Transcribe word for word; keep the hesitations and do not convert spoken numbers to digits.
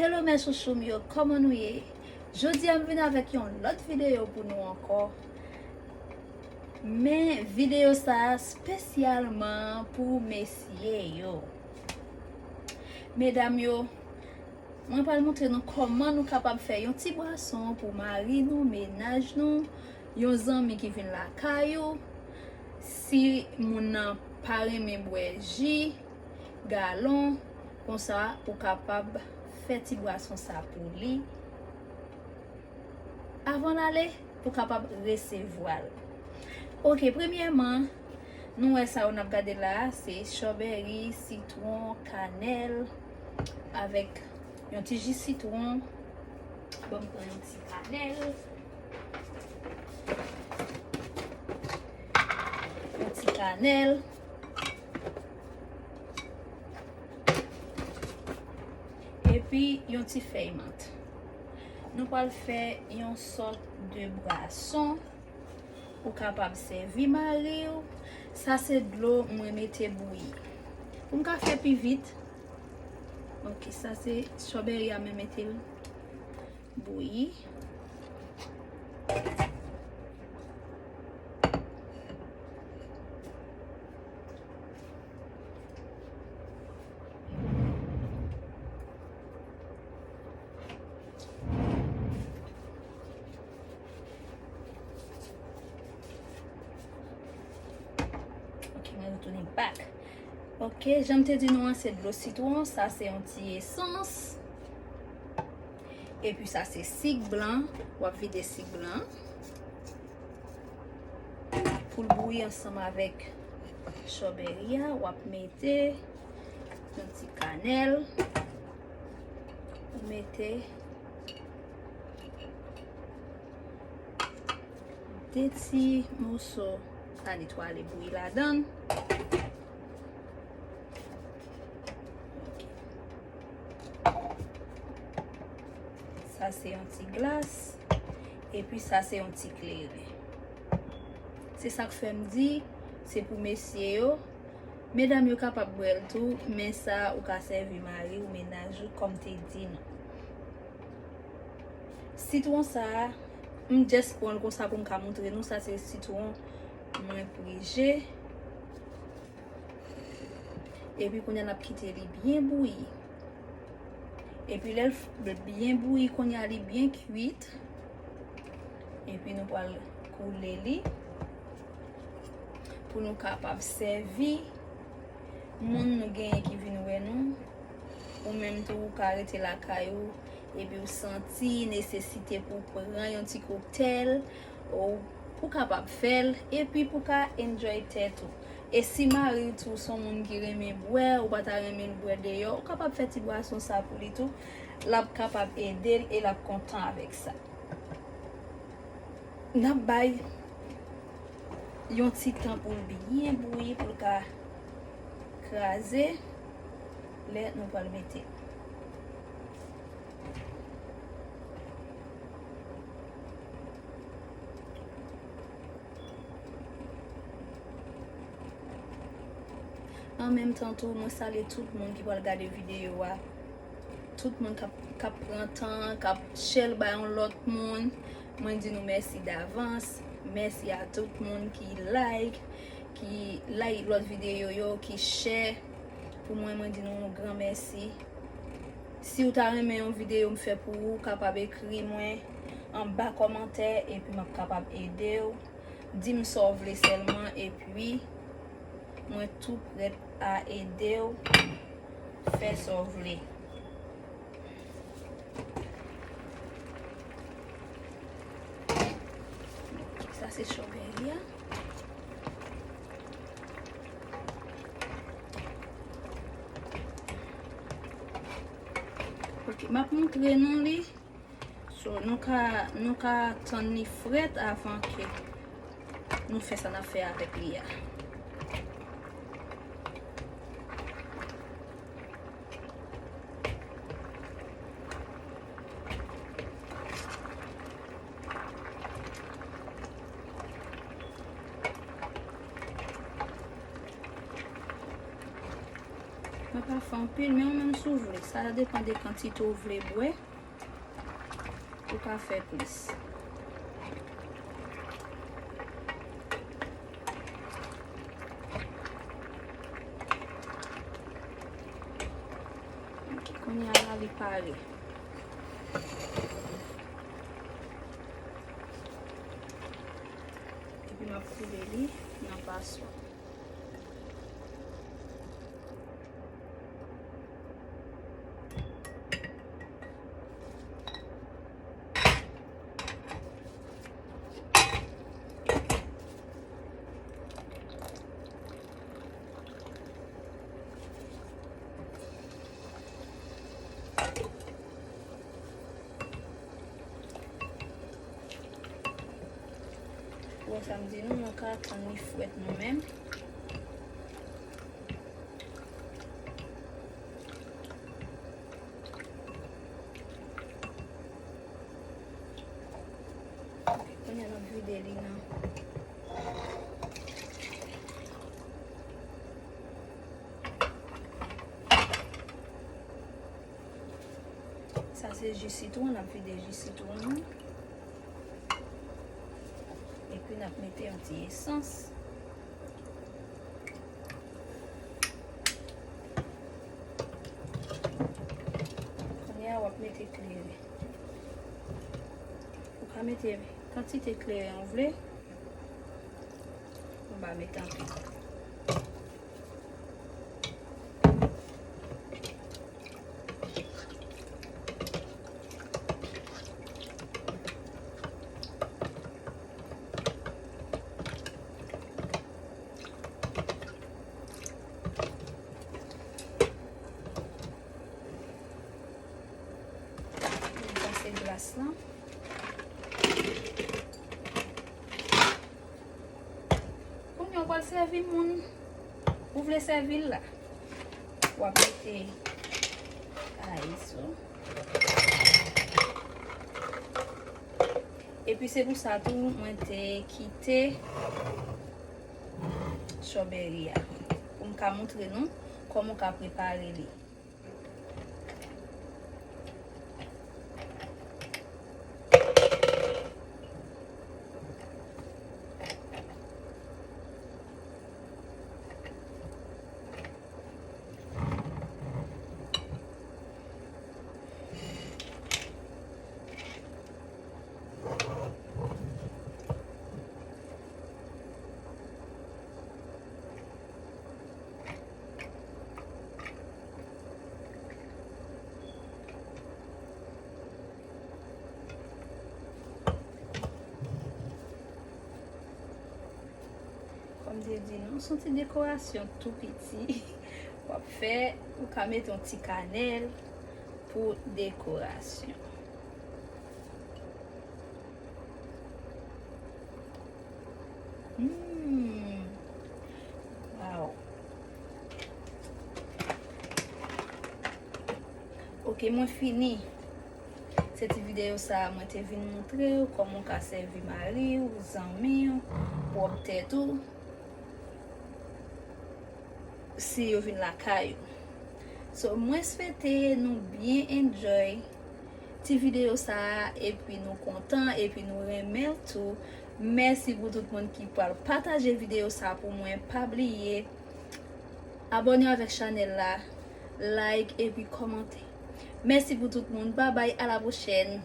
Hello mes chouchou m yo, kòman nou ye? Jodi a m vin avèk yon lòt videyo pou nou ankò. Men videyo sa a spesyalman pou mesye yo. Medam yo, mwen pral montre nou kòman nou kapab fè yon ti bwason pou mari nou, mennaj nou, yon zanmi ki vin lakay ou. Si moun nan pa renmen bwè ji, galon, konsa ou kapab fè ti bwason sa pou li. Avan l ale, pou kapab resevwa l. Oke, premyèman, nou wè sa yo n ap gade la a, se strawberry, sitwon, kanèl, avèk yon ti ji sitwon. Ban m pran yon ti kanèl. Yon ti kanèl. Epi yon ti fèy mant. Nou pral fè yon sòt de bwason. Ou kapab sèvi mari w. Sa se dlo mwen mete bouyi. Pou m ka fè pi vit. Oke, sa se strawberry a mwen mete l bouyi. Ok, mwen retounen back. Ok, jan m te di nou an, se dlo sitwon, sa se yon ti esans. Epi sa se sik blan, w ap vide sik blan. Pou l bouyi ansanm avèk strawberry a, w ap mete yon ti kanèl. Ou mete de ti moso kanèl pou ale bouyi ladan l. Sa se yon ti glas. Epi sa se yon ti kleren. Se sa k fè m di, se pou mesye yo. Medam yo kapab bwè l tou, men sa ou ka sèvi mari w, mennaj ou, kòm te di nou. Sitwon sa a, m just pran l konsa pou m ka montre nou, sa se sitwon mwen prije. Epi kounye a n ap kite li byen bouyi. Epi lè l f-, byen bouyi, kounye a li byen kwit. Epi nou pral koule li pou nou kapab sèvi moun nou genyen ki vin wè nou. Ou menm tou, ou ka rete lakay ou, epi ou santi nesesite pou w pran yon ti koktèl, ou pou w kapab fè l, epi pou w ka enjoy tèt ou. E si mari w tou se yon moun ki renmen bwè, ou pa ta renmen l bwè deyò, ou kapab fè ti bwason sa pou li tou. L ap kapab ede l e l ap kontan avèk sa. N ap bay yon ti tan pou l byen bouyi, pou l ka kraze lè nou pral mete. An menm tan tou, mwen salye tout moun ki pral gade videyo a. Tout moun k ap, k ap pran tan, k ap share l bay yon lòt moun. Mwen di nou mèsi davans. Mèsi a tout moun ki like, ki like lòt videyo yo, ki share. Pou mwen, mwen di nou yon gran mèsi. Si w ta renmen yon videyo m fè pou ou, w kapab ekri mwen anba kòmantè, epi m ap kapab ede w. Di m sa w vle sèlman, epi mwen tou prèt a ede w fè sa w vle. Sa se strawberry a. Ok, m ap montre nou li. So, nou ka, nou ka tann li frèt avan ke nou fè sa n ap fè avèk li a. Mwen pa Anpil, men ou menm si w vle. Sa depann de kantite w vle bwè. Ou ka fè plis. Ok, kounye a la, li pare. Epi m ap koule li nan paswa. Bon, sa m di nou, nou ka tann li frèt nou menm. Kounye a n ap vide li nan. Sa se ji sitwon, n ap vide ji sitwon nou. Epi n ap mete yon ti esans. Kounye a w ap mete kleren. Ou ka mete kantite kleren ou vle. Ou pa mete anpil. Pase glas lan. Kounye a w pral sèvi moun ou vle sèvi l la. W ap mete ayi sou. Epi se pou sa tou mwen te kite strawberry a. Pou m ka montre nou kòman w ka prepare li. Kòm m te di nou, se yon ti dekorasyon tou piti w ap fè. Ou ka mete yon ti kanèl pou dekorasyon. Hmm. Wow. Ok, mwen fini. Se ti videyo sa a mwen te vin montre w kòman w ka sèvi mari w, zanmi w, pwòp tèt ou, si yo vin lakay ou. So, mwen swete nou byen enjoy ti videyo sa a, epi nou kontan, epi nou renmen l tou. Mèsi pou tout moun ki pral pataje videyo sa a pou mwen. Pa bliye abòne avèk chanèl la, like epi kòmante. Mèsi pou tout moun. Babay, a la pwochèn.